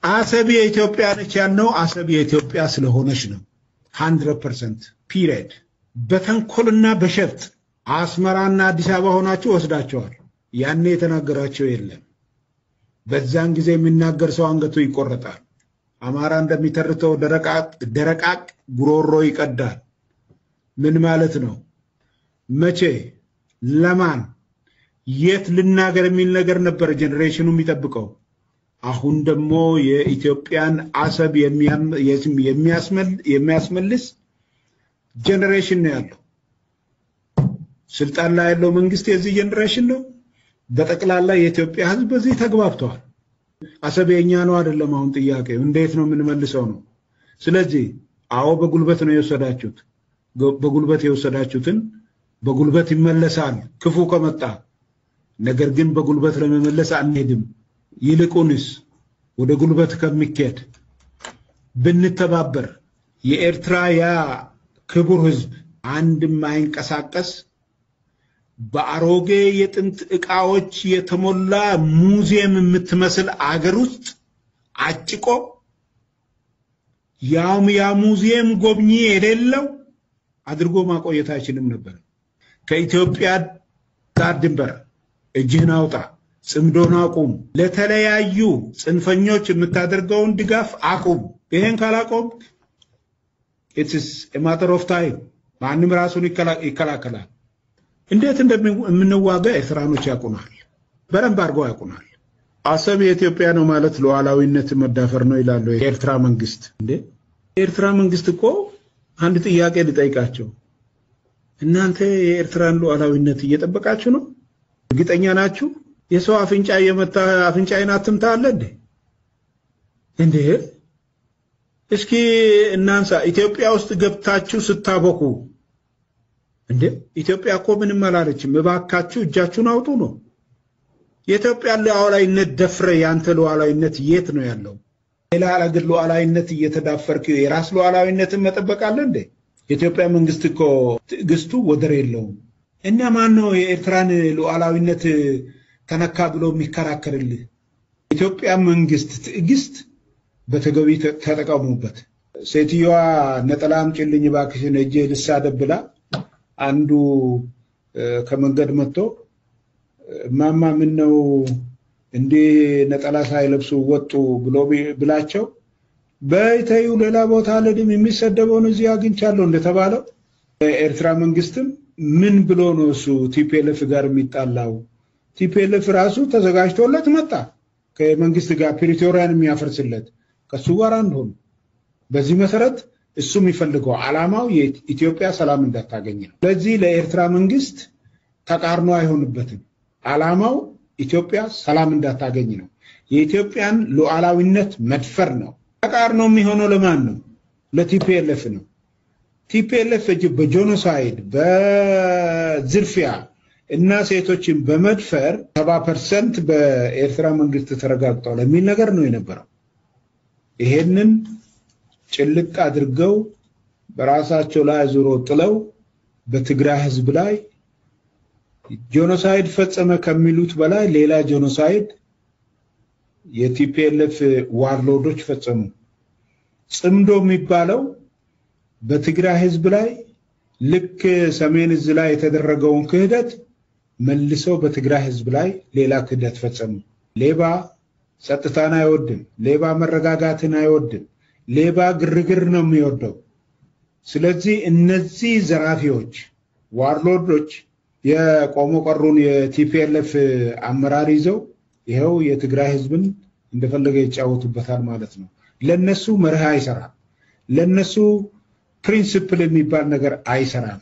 አሰብ የኢትዮጵያ ነች ያልነው አሰብ የኢትዮጵያ ስለሆነች ነው። 100% period። በተንኮልና በሸፍጥ አስመራና አዲስ አበባ ሆናችሁ ወስዳቸዋል። ያኔ የተናገራቸው የለም። በዛን ጊዜ የሚናገር ሰው አንገቱ ይቆረጣል። አማራ እንደሚተርተው ደረቃቅ ጉሮሮ ይቀዳል። ምን ማለት ነው? መቼ፣ ለማን፣ የት ልናገር የሚል ነገር ነበር generation ኑ የሚጠብቀው። አሁን ደግሞ የኢትዮጵያን አሰብ የሚያስመልስ generation ነው ያለው። ስልጣን ላይ ያለው መንግስት የዚህ generation ነው። በጠቅላላ የኢትዮጵያ ሕዝብ በዚህ ተግባብተዋል። አሰብ የኛ ነው አይደለም አሁን ጥያቄው፣ እንዴት ነው የምንመልሰው ነው። ስለዚህ አዎ በጉልበት ነው የወሰዳችሁት። በጉልበት የወሰዳችሁትን በጉልበት ይመለሳል ክፉ ከመጣ። ነገር ግን በጉልበት ለመመለስ አንሄድም። ይልቁንስ ወደ ጉልበት ከሚኬድ ብንተባበር የኤርትራ ያ ክቡር ህዝብ አንድም አይንቀሳቀስ በአሮጌ የጥንት ዕቃዎች የተሞላ ሙዚየም የምትመስል አገር ውስጥ አጭቆ ያውም ያ ሙዚየም ጎብኚ የሌለው አድርጎ ማቆየት አይችልም ነበር። ከኢትዮጵያ ዳር ድንበር እጅህን አውጣ፣ ጽምዶን አቁም፣ ለተለያዩ ጽንፈኞች የምታደርገውን ድጋፍ አቁም። ይሄን ካላቆም it's a matter of time፣ ማንም ራሱን ይከላከላል። እንዴት እንደምንዋጋ ኤርትራኖች ያውቁናል፣ በደንብ አድርገው ያውቁናል። አሰብ የኢትዮጵያ ነው ማለት ሉዓላዊነት መዳፈር ነው ይላሉ የኤርትራ መንግስት። እንዴ የኤርትራ መንግስት እኮ አንድ ጥያቄ ልጠይቃቸው። እናንተ የኤርትራን ሉዓላዊነት እየጠበቃችሁ ነው? እርግጠኛ ናችሁ? የሰው አፍንጫ እየመታ አፍንጫዬን አትምታ አለ እንዴ? እንዴ እስኪ እናንሳ። ኢትዮጵያ ውስጥ ገብታችሁ ስታቦኩ እንዴ ኢትዮጵያ እኮ ምንም አላለችም። እባካችሁ እጃችሁን አውጡ ነው። የኢትዮጵያ ሉዓላዊነት ደፍረ ያንተ ሉዓላዊነት የት ነው ያለው? ሌላ ሀገር ሉዓላዊነት እየተዳፈርክ የራስ ሉዓላዊነትን መጠበቅ አለ እንዴ? የኢትዮጵያ መንግስት እኮ ትዕግስቱ ወደር የለውም። እና ማን ነው የኤርትራን ሉዓላዊነት ተነካ ብሎ የሚከራከርልህ? የኢትዮጵያ መንግስት ትዕግስት በተገቢ ተጠቀሙበት። ሴትዮዋ ነጠላ አምጪልኝ እባክሽን እጄ ልሳደብ ብላ አንዱ ከመንገድ መጥቶ እማማ ምን ነው እንዲህ ነጠላ ሳይለብሱ ወጡ ብሎ ብላቸው በይ ተይው ሌላ ቦታ አልሄድም የሚሰደበውን እዚህ አግኝቻለሁ እንደተባለው ኤርትራ መንግስትም ምን ብሎ ነው እሱ TPLF ጋር የሚጣላው? TPLF ራሱ ተዘጋጅቶለት መጣ ከመንግስት ጋር ፕሪቶሪያን የሚያፈርስለት ከሱ ጋር አንድ ሆኖ። በዚህ መሰረት እሱ የሚፈልገው ዓላማው የኢትዮጵያ ሰላም እንዳታገኝ ነው። ስለዚህ ለኤርትራ መንግስት ተቃርኖ አይሆንበትም። ዓላማው ኢትዮጵያ ሰላም እንዳታገኝ ነው። የኢትዮጵያን ሉዓላዊነት መድፈር ነው። ተቃርኖ የሚሆነው ለማን ነው? ለ TPLF ነው። TPLF በ genocide በዝርፊያ እና ሴቶችን በመድፈር 70% በኤርትራ መንግስት ተረጋግጧል የሚል ነገር ነው የነበረው። ይሄንን ጭልጥ አድርገው በራሳቸው ላይ ዙሮ ጥለው በትግራይ ህዝብ ላይ genocide ፈጸመ ከሚሉት በላይ ሌላ genocide የ TPLF warlord ኦች ፈጸሙ። ጽምዶ የሚባለው በትግራይ ህዝብ ላይ ልክ ሰሜን እዝ ላይ የተደረገውን ክህደት መልሰው በትግራይ ህዝብ ላይ ሌላ ክህደት ፈጸሙ። ሌባ ጸጥታን አይወድም። ሌባ መረጋጋትን አይወድም። ሌባ ግርግር ነው የሚወደው። ስለዚህ እነዚህ ዘራፊዎች warlord ኦች የቆሞ ቀሩን የ TPLF አመራር ይዘው ይኸው የትግራይ ህዝብን እንደፈለገ ይጫወቱበታል ማለት ነው። ለነሱ መርህ አይሰራም። ለነሱ principle የሚባል ነገር አይሰራም።